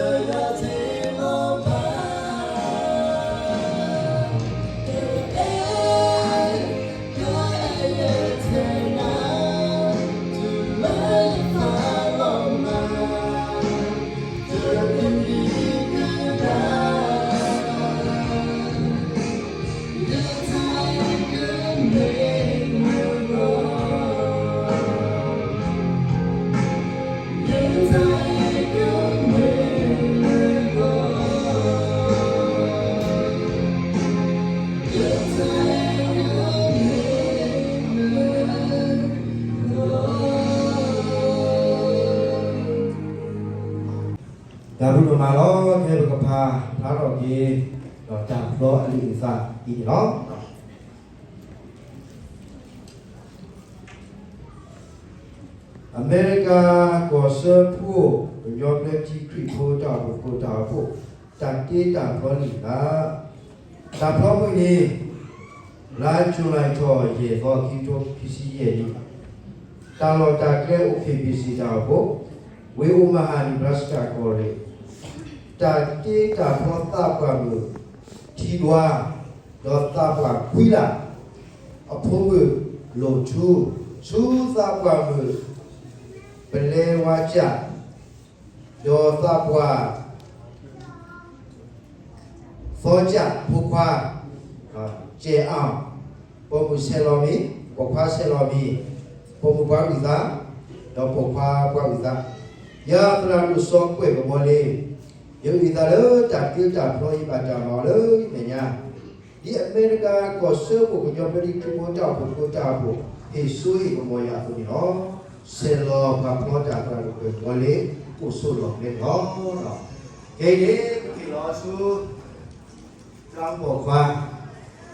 အရူဒိၣ်မးလီၤ. ခဲအံၤပကဖးဖျါထီၣ်က့ၤ ဒီးတၢ်ဖျီအလံာ်အုၣ်သးအံၤန့ၣ်လီၤ. အမဲရကၤကီၢ်စၢဖှိၣ် ကညီဘျၢထံခရံာ်ဖိတၢ်အိၣ်ဖှိၣ်ဖိတၢ်အိၣ်ဖှိၣ် တၢ်တ့တၢ်ဖျီလံာ်အုၣ်သး, တၢ်ဖျီမုၢ်နံၤ လါကၠူလံထီၣ်ယဲၢ်သီ ခံကထိခံဆံယဲၢ်နံၣ်, တၢ်လီၢ်တၢ်ကျဲအိၣ် ခ့ဘံၣ်စံၣ် တၢ်အိၣ်ဖှိၣ်, ဝ့ၢ်အိၣ်မဟါ နံဘြါစကၤ ကီၢ်ရ့ၣ်, တၢ်တ့တၢ်ဖျီသးပှၢ်မုၣ် ထံဒွါ, ဒီးသးပှၢ်ခွံလး, အဖိမုၣ်လိၣ်ထူ, ဆူသးပှၢ်မုၣ် ပလဲဝါကၠၣ်, ဒီးသးပှၢ် သီကၠၣ်ဖိခွါ, ကဲးအီၣ်, ပိာ်မုၣ်ဆဲးလီၤမံၤ, ပိာ်ခွါဆဲးလီၤမံၤ, ပိာ်မုၣ်ပှၤအုၣ်သး, ဒီးပိာ်ခွါပှၤအုၣ်သး, ယၤသရၣ်ဒိၣ်စီၤကွဲၢ်ကမီၤလ့, ယအုၣ်သးလၢတၢ်တ့တၢ်ဖျီ ယဘၣ်တၢ်မၤအီၤလၢယမဲာ်ညါ ဒ်အမဲရကၤကီၢ်စၢဖှိၣ် ကညီဘျၢထံခရံာ်ဖိတၢ်အိၣ်ဖှိၣ်ဖိတၢ်အိၣ်ဖှိၣ် ဟ့ၣ်စိဟ့ၣ်ကမီၤယၤအသိးန့ၣ်လီၤ. ဆဲးလီၤပှၤဖျီတၢ်သရၣ်ဒိၣ်ကွဲၢ်ကမီၤလ့ အိၣ်ဆိးလီၢ်ကျဲန့ၣ်လီၤ. ခဲအံၤန့ၣ် ပကဟ့ၣ်လီၤဆူ တၢ်ပိာ်ခွါ,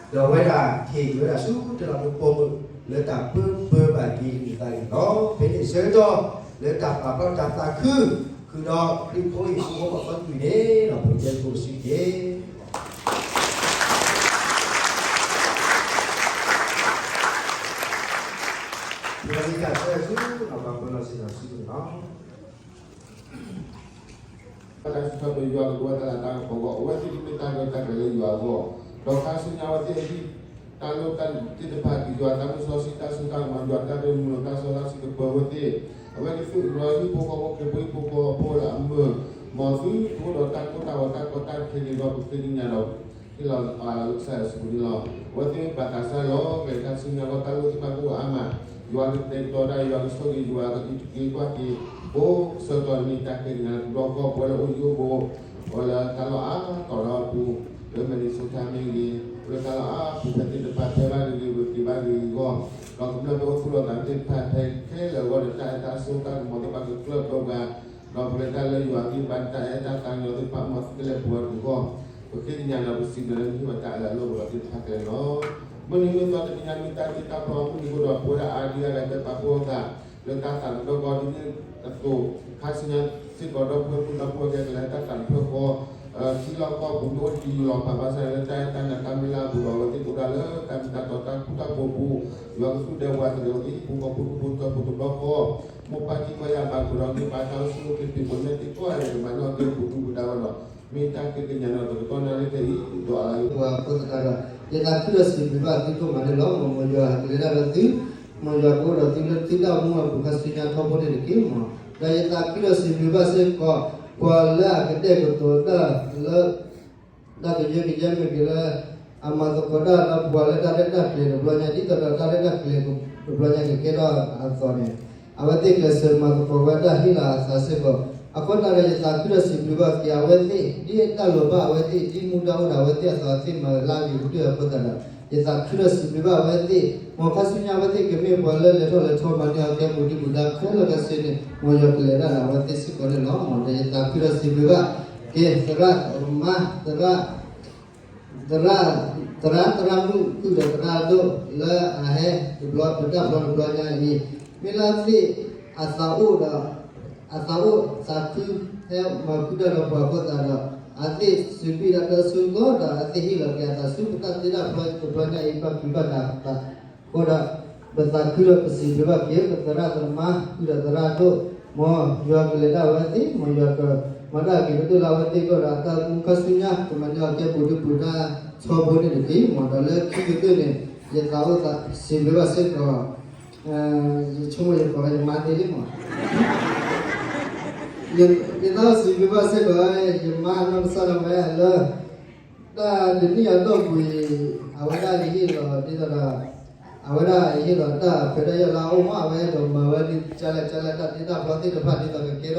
ဒီးအဝဲဒၣ်ဟ့ၣ်က့ၤဝဲဒၣ်ဆူတၢ်လီၢ်မူပိာ်မုၣ် လၢတၢ်ပၢပၢဘၣ်က့ၤအုၣ်သးန့ၣ်လီၤ. ဖဲန့ၣ်ဆၢကတီၢ် လၢတၢ်ပာ်ဖျါတၢ်သးခု ဃုာ်ဒီးခရံာ်ဖိဟ့ၣ်ဖိဃီဖိအသီတကလုာ်န့ၣ် ပကတဲသကိးတစုတက့ၢ်. ပကစၢ်ဆၢဆူ ပှၤပၢလီၤစ့ၢ်ကီးဆူန့ၣ်လီၤ. တၢ်စံးထီၣ်ပတြၢၤ ယွၤကဒိးဝဲတၢ်လၤတၢ်ကပီၤအဂီၢ်, အဝဲသ့ၣ်ကမ့ၢ်တၢ်ရဲၣ်တၢ်ကျဲၤလၢယွၤအဂီၢ်, ဒီးခါဆူညါအဝဲသ့ၣ်ဟံး တၢ်လိၣ်တၢ်သ့ၣ်တဖၣ်က့ၤယွၤ, တၢ်မုၢ်စီဆှံ တၢ်စိတၢ်ကမီၤယွၤ, တၢ်ရ့လိာ်တၢ်စီတၢ်ဆှံကပၢၤအဝဲသ့ၣ်, အဝဲကသူၣ်ကညီၤဟံၣ်ဖိဃီဖိ ခရံာ်ဖိဟံၣ်ဖိဃီဖိလၢအမုာ်, မ်သုတအိၣ်ဒီးတၢ်ကိၢ်တၢ်ဂီၤ တၢ်ကီတၢ်ခဲန့ၣ်ဒီး ပဃ့ကညးဒီး ဟ့ၣ်လီၤကစၢ်ယွၤအစုပူၤန့ၣ်လီၤ. အဝဲသ့ၣ်ဘၣ်သးစၢ်လီၤ ကလဲၤခါဆူညါအဂီၢ် တၢ်လိၣ်သ့ၣ်တဖၣ်ကအိၣ်အါမး, ယွၤကတဲာ်ကတီၤတၢ် ယွၤကဆိၣ်ဂ့ၤ ယွၤကအုၣ်က့ၤကွၢ်က့ၤ အိၣ်ဆၢကတီၢ်န့ၣ် တၢ်ဃ့ကညးတဘျီဃီ ပဝဲလၢအိၣ်ယိၣ်ဘိ ပဝဲလၢတၢ်လီၢ်အါတီၤဒီးအပူၤ, လၢ Minnesota မ့ၢ်ဂ့ၤ, ပဝဲတၢ်လီၢ်အါပူၤဖဲသ့ၣ်တဖၣ် ဖဲဘၣ်ဂ့ၤဂ့ၤ ဂ့ၤဘၣ်ဂ့ၤဂ့ၤအဂီၢ်, ဒီးကမျၢၢ်ပအိၣ်သူၣ်လီၤသးသ့ၣ်တဖၣ် ဖဲခဲလၢာ်အဂီၢ်ဒီး တၢ်အဲၣ်တၢ်ဆိးတၢ်ကမီၤသ့ၣ်တဖၣ်ကကျၢၢ်ဘၢပှၤ ဒီးပဝဲတၢ်လၢယွၤကဘၣ်တၢ်အဲၣ်တၢ်သးကညီၤသ့ၣ်တဖၣ် မ်သုကလဲၤပှၤတဂီၢ်, ပဃ့ကညးဒီးပစံးဘျုးလၢနဟ့ၣ်ဝဲတၢ်အၢၣ်လီၤလီၤဘၣ်သ့ၣ်တဖၣ်ခဲလၢာ်လီၤ. မုၢ်နံၤမုၢ်သီတနံၤညါမ့ၢ်တၢ်တ့တၢ်ဖျီမုၢ်နံၤအဃိဒီး ပဝဲဒၣ်အါဒံအါဂၤကပာ်ဖှိၣ်သး လၢတၢ်သးတဖျၢၣ်ဃီဒ်န့ၣ်အသိး, ခါဆူညါစ့ၢ်ကီးဒီပုၢ်ဝဲၢ်မုၣ်ဒီပုၢ်ဝဲၢ်ခဲလၢာ် တၢ်သးတဖျၢၣ်ဃီ ထံလီၢ်ကီၢ်ပူၤ မ့ၢ်အိၣ်တယံာ်လီၤ ပာ်ဘၣ်ဆၣ်လၢတၢ်အဲၣ်တၢ်နးတၢ်မုၢ်လၢ်အပူၤဒီး အဝဲသ့ၣ်အိၣ်ဒၣ်လၢတၢ်မ့ၢ်တၢ်တီတၢ်ဃူတၢ်ဖိးအပူၤ, ယွၤကသူၣ်ဒဲဝဲသ့ၣ် အဝဲသ့ၣ်ဟံၣ်ဖိဃီဖိဒူၣ်ဖိထၢဖိတဘျီဃီ, မိၢ်ပၢ်ထံကီၢ်ယၤဘၣ်ကဒီး မ့ၢ်ပာ်တၢ်အိၣ်ဆူၣ်အိၣ်ချ့ ပ့ၤပိာ်မ့ၢ်သ့ၣ်ကီၢ်အံၤ ကမၤနီၣ်က့ၤပူၤဒူပူၤဒါဝဲဒီး မ့ၢ်တၢ်ဃ့ကညးဒီး ပကတီၢ်နၣ်ရံၣ်ခဲအံၤ ဒီးအလၤယိၤ ပှၤဖိသတးဒီး ယသးခုဒီးစံးဘျုးဘၣ်သုဒိၣ်မးန့ၣ်လီၤ. မ်ယွၤကလဲၤတၢ်ဒီးသု, မ်ယွၤကအိၣ်ဒီးသုလၢသုတၢ်အိၣ်မူအပူၤ ခါဆူညါထီဘိန့ၣ်တက့ၢ်မး, ဒီးယသးခုဒီးစံးဘျုးဘၣ်စ့ၢ်ကီး ပှၤလၢအကတဲာ်ကတီၤတၢ်လၢ တၢ်ကယၢကယဲမ့ၢ်ဂ့ၤလၢ အမၤသကိးတၢ်ဒီးပှၤလၢတၢ်ရဲၣ်တၢ်ကျဲၤတဘျီညါ ဒ်သိးဒီးတၢ်ရဲၣ်တၢ်ကျဲၤတဘျီညါကကဲထီၣ်အသိးန့ၣ်, အဝဲသ့ၣ်ကျဲးစၢးမၤသကိးဝဲတၢ်ဟ့ၣ်လီၤအသးစ့ၢ်ကီး, အဃိသတးဒီးယသးခုဒီးစံးဘျုးဘၣ်က့ၤအဝဲသ့ၣ် ဒ်တၢ်လိၣ်ဘၣ်အဝဲသ့ၣ် ဒ်မူဒါအိၣ်ဒီးအဝဲသ့ၣ်အသိး အသ့ၣ်မၤလၢအဂ့ၤကတၢၢ်အဃိသတးဒီး ယသးခုဒီးစံးဘျုးဘၣ်အဝဲသ့ၣ်, မ်ခါဆူညါအဝဲသ့ၣ်ကမ့ၢ်ပှၤလၢလဲၤထီၣ်လဲၤထီမၤန့ၢ်အီၤကဲပူၤဒံပူၤဒါခဲလၢာ်ခဲဆ့န့ၣ် မ်ယွၤကလဲၤတၢ်ဒီးအဝဲသ့ၣ်စ့ၢ်ကီးန့ၣ်လီၤ. မ်ဒီးယသးခုဒီးစံးဘျုးဘၣ်က့ၤ သရၣ်သမါ သရၣ် သရၣ် သရၣ် သရၣ်မုၣ်ဃုာ်ဒီးသရၣ်ဒိၣ်လၢအဟဲတဘျီ ပတၢ်ဖျီတဘျီညါအံၤ, မ့ၢ်လၢအသ့ၣ်အသးအိၣ်ဒီး အသးအိၣ်သးခု ဟဲမၤဃုာ်တၢ်ဒီးပှၤအဃိသတးဒီး အသ့ၣ်စံးဘျုးတၢ်ဒီးဆၢကတီၢ်ဒီး အသ့ၣ်ဟ့ၣ်လီၤက့ၤအသးဆူပတၢ်တ့တၢ်ဖျီတဘျီညါအံၤ ဘၣ်ဖံးဘၣ်တၢ်သး အဃိဒီး ပသးခုဒီးပစံးဘျုးဘၣ်က့ၤ ပသရၣ်သမါဃုာ်ဒီးသရၣ်ဒိၣ်, မ်ယွၤကလဲၤတၢ်အဝဲသ့ၣ်, မ်ယွၤကမၤတၢ်အဂ့ၤကတၢၢ်လၢအဝဲသ့ၣ်အဂီၢ်ဒီး အတၢ်အိၣ်မူခါဆူညါ ကမၤန့ၢ်အီၤကဲပူၤဒံပူၤဒါထီဘိန့ၣ်တက့ၢ်မး. ဒီးလၢခံကတၢၢ်န့ၣ် ယသးအိၣ်သးစံးဘျုးဘၣ်စ့ၢ်ကီး ယဆိကမိၣ်ယကိးယမါသ့လံမး, ယသးအိၣ်စံးဘျုးဘၣ်စ့ၢ်ကီး ယမါနီၢ်ကစၢ်ဒၣ်ဝဲလၢ တၢ်တနံၣ်အတီၢ်ပူၤအံၤ အဝဲဒၣ်ယဟ့ၣ်လီၤဒ်သိးဒီး အဝဲဒၣ်ယဟ့ၣ်လီၤတၢ်ခွဲးတၢ်ယာ်လၢအအိၣ်မး အဝဲအဲၣ်ဒိးမၤဝဲဒ်ကၢ်လဲၣ်ကၢ်လဲၣ်တၢ်တ့တၢ်ဖျီသ့ၣ်တဖၣ်ဒ်သိးကကဲထီၣ်အဂီၢ်ဒီး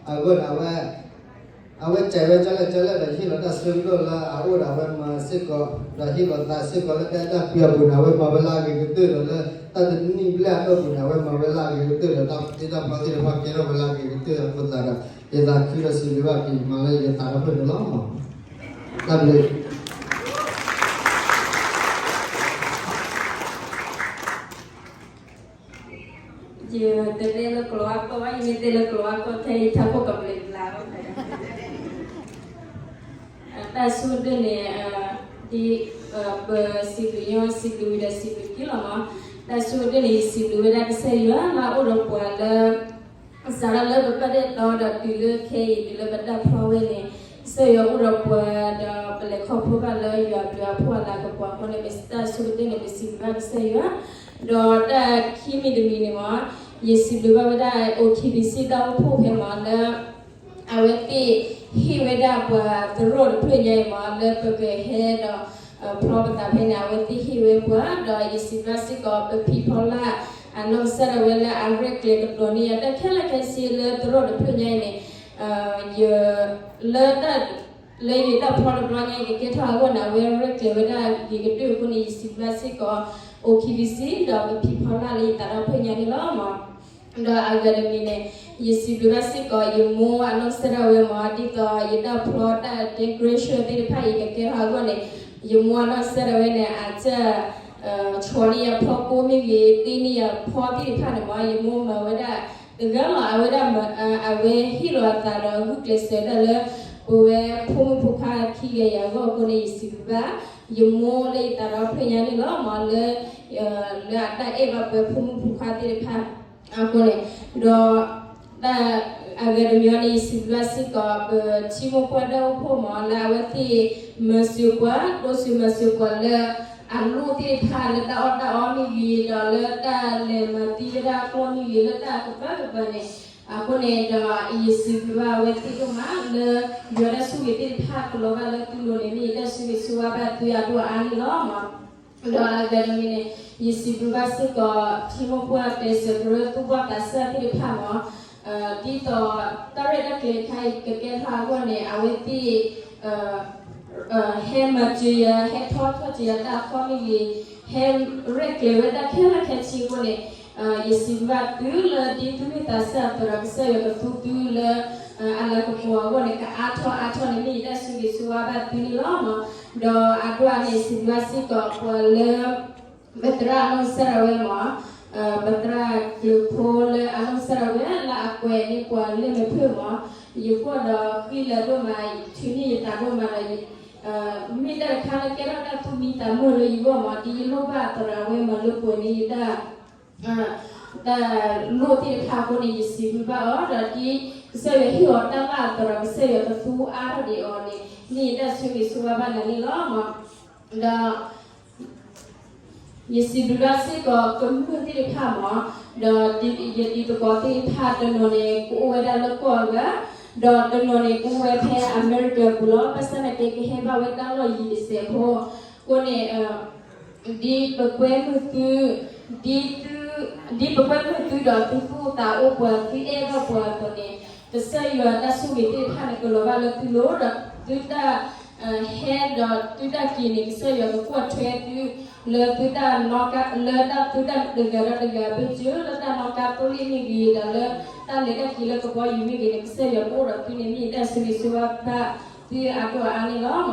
အဝဲ အဝဲစံးဝဲကၢ်လဲၣ်ကၢ်လဲၣ်ဒီး ယဟ့ၣ်လီၤတၢ်ဆၢကတီၢ်လၢအအိၣ်ဒီးအဝဲမၤစ့ၢ်ကီး ဒီးဟ့ၣ်လီၤသးစ့ၢ်ကီးလၢတၢ်အဲၣ်တၢ်ကွံအပူၤန့ၣ် အဝဲမၤဝဲလၢအဂ့ၤကတၢၢ်ဒီးလၢ တၢ်တနံၣ်ဘျဲၣ်အတီၢ်ပူၤန့ၣ် အဝဲမၤဝဲလၢအဂ့ၤကတၢၢ်ဒီး တၢ်တ့တၢ်ဖျီသ့ၣ်တဖၣ်ကဲထီၣ်ဝဲလၢအဂ့ၤကတၢၢ်အဃိသတးဒီး ယသးခုဒီးစံးဘျုးဘၣ်က့ၤမၤလၢယသးဒီဖျၢၣ်န့ၣ်လီၤ. တၢ်ဘျုး ယတတဲလၢကလီၤအကီၢ်ဘၣ်, ယမ့ၢ်တဲလၢကလီၤအကီၢ် ခဲအံၤထးခိၣ်ကဘျံးကဘျၣ်လီၤ. တၢ်ဆိကတၢၢ်န့ၣ် ဒ် ပစံးဘျုးညီ စံးဘျုးဝံၤဒီးစံးဘျုးခံလီၤမး. တၢ်ဆိကတၢၢ်န့ၣ် ယစံးဘျုးဝဲဒၣ်ကစၢ်ယွၤလၢအအိၣ်ဒီးပှၤလၢ စးထီၣ်လၢပဘၣ်ဒဲးတီဒီးတုၤလၢခဲအံၤ တုၤလၢပတၢ်ဖျီဝဲန့ၣ် ကစၢ်ယွၤအိၣ်ဒီးပှၤဒီးပလဲၤခီဖျိဘၣ်လၢယွၤအဘျုးအဖှိၣ်အလၤကပီၤအဃိန့ၣ် ပတၢ်ဆိကတၢၢ်န့ၣ် ပစံးဘျုးဘၣ်ကစၢ်ယွၤ, ဒီးတၢ်ခံမံၤတမံၤန့ၣ်မး ယစံးဘျုးဘၣ်ဝဲဒၣ် အိၣ်ခံဘံစံၣ် တၢ်အိၣ်ဖှိၣ်ဖဲမးလၢ အဝဲသ့ၣ်ဟ့ၣ်ဝဲဒၣ်ပှၤသရိာ်တဖျၢၣ်ညါအံၤမး လၢပကဟဲဒီး ဖျီပသးဖဲန့ၣ် အဝဲသ့ၣ်ဟ့ၣ်ဝဲပှၤ ဒီးယစံးဘျုးစ့ၢ်ကီး ပဖံဖီလာ် အနီၢ်ကစၢ်ဒၣ်ဝဲလၢအရဲၣ်ကျဲၤကဒီးန့ၢ်ယၤ တၢ်ခဲလၢာ်ခဲဆ့လၢသရိာ်တဖျၢၣ်ညါအံၤန့ၣ် ယ လၢတၢ် လၢယတၢ်ဖျီတဘျီညါအံၤ ကကဲထီၣ်အဂီၢ်န့ၣ် အဝဲရဲၣ်ကျဲၤဝဲဒၣ်ဂ့ၤကတၢၢ်အဃိန့ၣ် ယစံးဘျုးစ့ၢ်ကီး အိၣ်ခံဘံစံၣ် ဒီးပဖံဖီလာ်လၢယသးဒီဖျၢၣ်ညါန့ၣ်လီၤမး. ဒီးအဂၤတမံၤန့ၣ် ယစံးဘျုးဘၣ်စ့ၢ်ကီး ယမိၢ်အနီၢ်ကစၢ်ဒၣ်ဝဲမး ဒ်သိးယတၢ်ဖျီတၢ်တဲ graduation သ့ၣ်တဖၣ်အံၤ ကကဲထီၣ်အဂီၢ်န့ၣ် ယမိၢ်အနီၢ်ကစၢ်ဒၣ်ဝဲန့ၣ် အတၢ် ဆီၣ်န့ၢ်ယၤဖီကိမ့ၢ်ဂ့ၤ တ့န့ၢ်ယၤဖီသ့ၣ်တဖၣ်န့ၣ်မး ယမိၢ်မၤဝဲဒၣ် တဂၤလီၤ အဝဲဒၣ် အဝဲဟ့ၣ်လီၤအသးဒီးဂုာ်ကျဲးစၢးဒၣ်လၢ ပဝဲဖိမုၣ်ဖိခွါခံဂၤအံၤအဂီၢ်အဃိန့ၣ် ယစံးဘျုးဘၣ် ယမိၢ်လၢယသးဒီဖျၢၣ်ညါန့ၣ်လီၤမး လၢ လၢအတၢ်အဲၣ်ဘၣ်ပှၤဖိမုၣ်ဖိခွါသ့ၣ်တဖၣ်အဃိန့ၣ် ဒီး တၢ်အဂၤတမံၤန့ၣ် ယစံးဘျုးဘၣ်စ့ၢ်ကီး ပထံမိၢ်ပှၢ်ဒၣ်အိၣ်ဖှိၣ်မး လၢအဝဲသ့ၣ်မၤစၢၤပှၤ ဒိးစၢၤမၤစၢၤပှၤလၢ အလိၣ်သ့ၣ်တဖၣ်လၢတၢ်အီၣ်တၢ်အီမ့ၢ်ဂ့ၤ ဒီးလၢတၢ်လဲၤမၤသံဝဲဒၣ်ကျီၢ်မ့ၢ်ဂ့ၤ လၢတၢ်ကပၤကပၤန့ၣ် အဃိန့ၣ်ဒီး ယစံးဘျုးဘၣ်အဝဲသ့ၣ်ဒိၣ်မးလၢ ယွၤတၢ်ဆိၣ်ဂ့ၤသ့ၣ်တဖၣ်ကလီၤဘၣ်လၢသုလိၤန့ၣ် မ့ၢ်ယတၢ်ဆိၣ်ဂ့ၤဆိၣ်ဝါဘၣ်သုအဒိၣ်အအါန့ၣ်လီၤ. ဒီးအဂၤတမံၤန့ၣ် ယစံးဘျုးဘၣ်စ့ၢ်ကီး ထံမိၢ်ပှၢ်ကျဲးစၢးကရၢသူၣ်ဘီၣ်သးစၢ်သ့ၣ်တဖၣ်မး ဒ်သိးတၢ်ရဲၣ်တၢ်ကျဲၤတခါအံၤ ကကဲထီၣ်အဂီၢ်န့ၣ် အဝဲသ့ၣ် ဟဲမၤစၢၤယၤ ဟဲထီထီၣ်စၢၤယၤတၢ်အခီမ့ၢ်ဂ့ၤ ဟဲရဲၣ်ကျဲၤဝဲတၢ်ခဲလၢာ်ခဲဆ့အဃိန့ၣ် ယစံးဘျုးဘၣ်သုလၢဒ်သုမ့ၢ်သးစၢ်အသိးဒီး ကစၢ်ယွၤကသူသုလၢ အလၤကပီၤအဂီၢ်န့ၣ် ကအါထီၣ်အါထီၣ်န့ၣ် မ့ၢ်ယတၢ်ဆိၣ်ဂ့ၤဆိၣ်ဝါဘၣ်သုန့ၣ်လီၤ. ဒီးအဒိၣ်အါန့ၣ် ယစံးဘျုးဘၣ်စ့ၢ်ကီးပှၤလၢ ပသရၣ်အနီၢ်ကစၢ်ဒၣ်ဝဲမး ပသရၣ်ကျၢၤဖိလၢအနီၢ်ကစၢ်ဒၣ်ဝဲလၢအကွဲးန့ၢ်ပှၤလၢမဲာ်ဖျၢၣ်မး ယကွၢ်ဒီးဃံလၤဒိၣ်မး ထုးန့ၢ်ယသးဒိၣ်မးဒီး မ့ၢ်တၢ်တခါလၢကဲထီၣ်တၢ်သူၣ်မံသးမုာ်လၢယဂီၢ်မး ဒ်ယလိၣ်ဘၣ်အသရၣ်ဝဲမၤလိပှဲၤန့ၢ်ယတၢ် တၢ်လိၣ်သ့ၣ်တဖၣ်အဃိန့ၣ် ယစံးဘျုးဘၣ်အီၤ ဒီးဒ်ကစၢ်ယွၤဟ့ၣ်အီၤတၢ်လၢအသရၣ် ကစၢ်ယွၤကသူအါထီၣ်ဒံးအီၤန့ၣ် မ့ၢ်ယတၢ်ဆိၣ်ဂ့ၤဆိၣ်ဝါဘၣ်နၤန့ၣ်လီၤ. ဒီး ယစံးဘျုးဘၣ်စ့ၢ်ကီးကမျၢၢ်သ့ၣ်တဖၣ်မး ဒီးယတံၤသကိးသ့ၣ်တဖၣ်တနီၤန့ၣ် ကအိၣ်ဝဲဒၣ်လၢကီၢ်အဂၤ ဒီးတနီၤန့ၣ် ကအိၣ်ဝဲဖဲအမဲရကၤပူၤလီၤ. ဘၣ်ဆၣ်သနာ်က့ ကဟဲဘၣ်ဝဲတၢ်လီၢ်ယံၤတစဲးဖိအဃိန့ၣ် ဒ်ပကွဲမုာ်သု ဒ်သု ဒ်ပကွဲမုာ်သုဒီးသုသူၣ်အိၣ်သးအိၣ်ပှၤ သုအဲၣ်ဘၣ်ပှၤအသိးန့ၣ် ကစၢ်ယွၤတၢ်ဆိၣ်ဂ့ၤသ့ၣ်တဖၣ်န့ၣ် ကလီၤဘၣ်လၢသုလိၤဒီး သုတၢ် ဟဲဒီးသုတၢ်က့ၤန့ၣ် ကစၢ်ယွၤကကွၢ်ထွဲသု လၢသုတၢ်နီၣ်ကါ လၢတၢ်သုတၢ်တဂၤဒီးတဂၤအဘၢၣ်စၢၤ လၢတၢ်နီၣ်ကါသိလ့ၣ်မ့ၢ်ဂ့ၤ ဒီးလၢတၢ်လဲၤတၢ်က့ၤလၢကဘီယူၤမ့ၢ်ဂ့ၤန့ၣ် ကစၢ်ယွၤကအိၣ်ဒီးသုန့ၣ် မ့ၢ်ယတၢ်ဆိၣ်ဂ့ၤဆိၣ်ဝါဘၣ်သုအဒိၣ်အအါန့ၣ်လီၤ. မ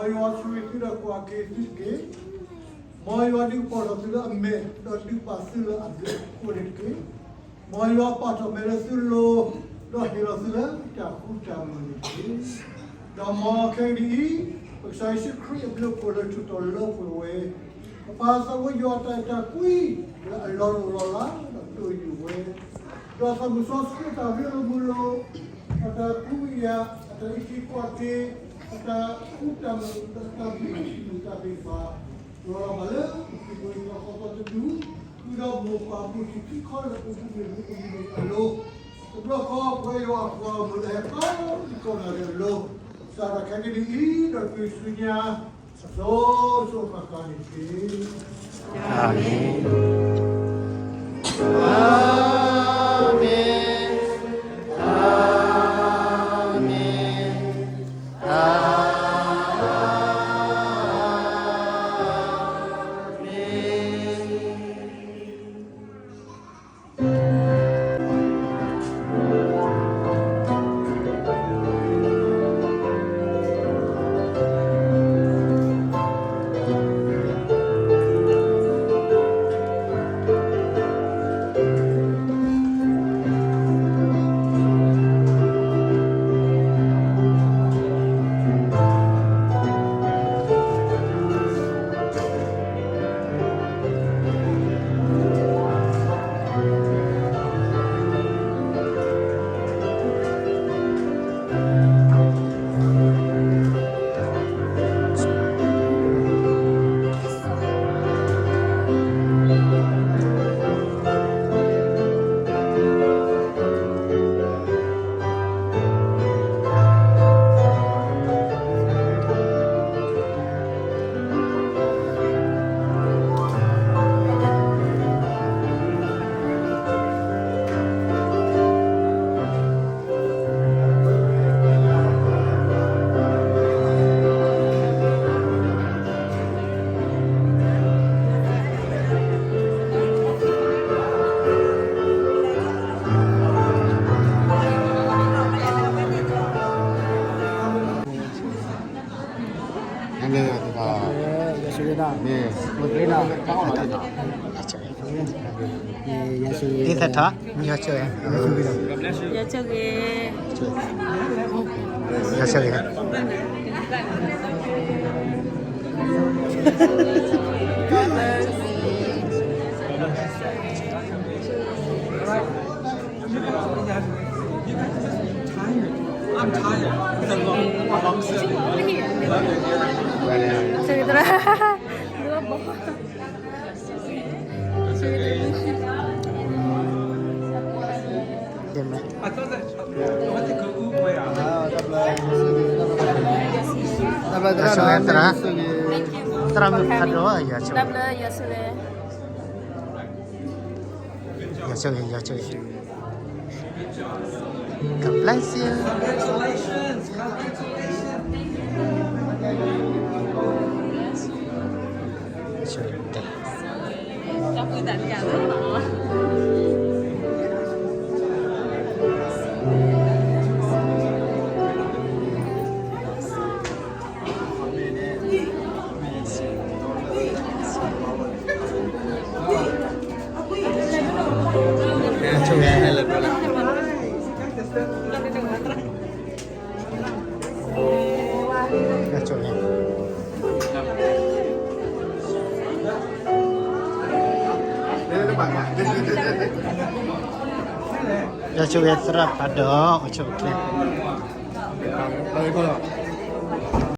်ယွၤဆိၣ်ဂ့ၤသုဒီးကွၢ်က့ၤသုတက့ၢ်. မ်ယွၤဒုးကပီၤထီၣ်သုလၢအမဲာ် ဒီးဒုးပာ်သုလၢအဘျုးအဖှိၣ်န့ၣ်တက့ၢ်. မ်ယွၤပာ်ထီၣ်မဲာ်လၢသုလိၤ ဒီးဟ့ၣ်လီၤသုလၢတၢ်ဃူတၢ်မုာ်န့ၣ်တက့ၢ်. ဒီးမ်ခဲကနံၣ်အံၤ ပကစၢ်ယ့ၣ်ၡူးခရံာ်အဘျုးအဖှိၣ်လၢထူးထီၣ်လၢပှဲၤဝဲ ပပၢ်သးဝဲယွၤအတၢ်အဲၣ်တၢ်ကွံ လၢအလီၤလိၢ်လီၤလး ဒီးဒိၣ်ယုၢ်ဝဲ ဒီးသးမုၢ်စီဆှံအတၢ်ရ့လိာ်မုာ်လိာ် အတၢ်ကူအံၤယၤ, အတၢ်အံးက့ၤကွၢ်က့ၤ, အတၢ်ဃူတၢ်မုာ်, အတၢ်ဘျုးတၢ်ဖှိၣ်သ့ၣ်တဖၣ်, လီၤလီၤဘၣ်လၢပက့ၤပှၤကညီဃီသီတဒူၣ်, ဃုာ်ဒီးမိၢ်ပၢ်ဖိဆံးခံခီလၢအိၣ်မူမ့ၢ်မူအိၣ်မူမ့ၢ်အလိၤ, တဘျီဃီပဝဲယွၤအပှၤဂီၢ်မုၢ်လၢဟဲခီလံကီၢ်နၢ်ဒဲးအလိၤ, စးထီၣ်ခဲကနံၣ်အံၤဒီးတုၤဆူညါ အစိစိကကန့ၣ်တက့ၢ်. အၤမ့ၣ်. အၤမ့ၣ်. အၤမ့ၣ်. အၤမ့ၣ်. သ့ၣ်သထါ, ယွၤဆိၣ်ဂ့ၤ, ယွၤဆိၣ်ဂ့ၤ, ယွၤဆိၣ်ဂ့ၤ. သရၣ်, သရၣ်မုၣ်ဖးဒိၣ်, ယွၤဆိၣ်ဂ့ၤ, ယွၤဆိၣ်ဂ့ၤ, ယွၤဆိၣ်ဂ့ၤ. God bless you. Congratulations. Congratulations. ယွၤဆိၣ်ဂ့ၤသရၣ်ဖးဒိၣ်, အိၣ်ဆူၣ်အိၣ်ချ့.